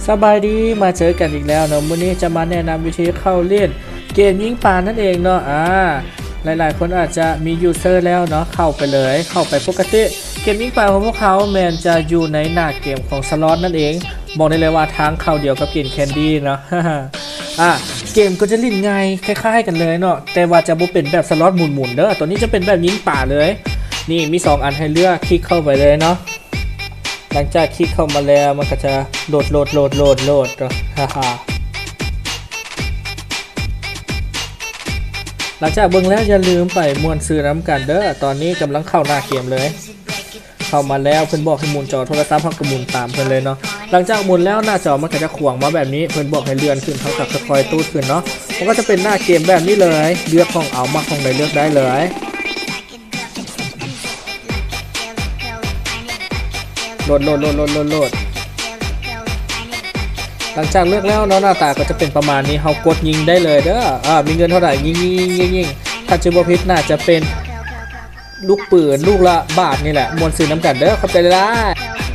ສະບາຍດີ ມາເຈີກັນອີກແລ້ວເນາະ. ມື້ນີ້ຈະມາແນະນຳວິທີເຂົ້າຫຼິ້ນເກມຍິງປານັ້ນເອງເນາະ. ອາ ຫຼາຍໆຄົນອາດຈະມີຢູເຊີແລ້ວເນາະ. ເຂົ້າໄປເລີຍ ເຂົ້າໄປປົກກະຕິ. ເກມຍິງປາຂອງພວກເຂົາແມ່ນຈະຢູ່ໃນໜ້າເກມຂອງສະລັອດນັ້ນເອງ. ບອກໄດ້ເລີຍວ່າທາງເຂົ້າດຽວກັບເກມແຄນດີເນາະ. ອາ ເກມກໍຈະຫຼິ້ນງ່າຍຄ້າຍໆກັນເລີຍເນາະ ແຕ່ວ່າຈະບໍ່ເປັນແບບສະລັອດໝູນໆເດີ. ຕົວນີ້ຈະເປັນແບບຍິງປາເລີຍ. ນີ້ມີສອງອັນໃຫ້ເລືອກ ຄລິກເຂົ້າໄປເລີຍເນາະ. ຫຼັງຈາກຄລິກເຂົ້າມາແລ້ວ ມັນກໍຈະໂຫຼດໆໆໆໆເນາະ. ຫາໆ ຫຼັງຈາກເບິ່ງແລ້ວ ຢ່າລືມໄປມ່ວນຊື່ນຳກັນເດີ. ຕອນນີ້ກຳລັງເຂົ້າໜ້າເກມເລີຍ. ເຂົ້າມາແລ້ວ ເພິ່ນບອກໃຫ້ໝູນຈໍໂທລະສັບ ເຮົາກໍໝູນຕາມເພິ່ນເລີຍເນາະ. ຫຼັງຈາກໝູນແລ້ວ ໜ້າຈໍມັນກໍຈະຂວາງມາແບບນີ້. ເພິ່ນບອກໃຫ້ເລື່ອນຂຶ້ນ ເຮົາກໍຄ່ອຍໆຕູດຂຶ້ນເນາະ. ມັນກໍຈະເປັນໜ້າເກມແບບນີ້ເລີຍ. ເລືອກຫ້ອງເອົາ ມັກຫ້ອງໃດເລືອກໄດ້ເລີຍ. ໂຫຼດໆໆໆໆໆ. ຫຼັງຈາກເລືອກແລ້ວເນາະ ໜ້າຕາກໍຈະເປັນປະມານນີ້. ເຮົາກົດຍິງໄດ້ເລີຍເດີ. ອາ ມີເງິນເທົ່າໃດຍິງໆໆໆ. ຖ້າຈະບໍ່ຜິດໜ້າຈະເປັນລູກປືນລູກລະບາດນີ້ແຫຼະ. ມ່ວນຊື່ນນຳກັນເດີ. ຂອບໃຈຫຼາຍໆ.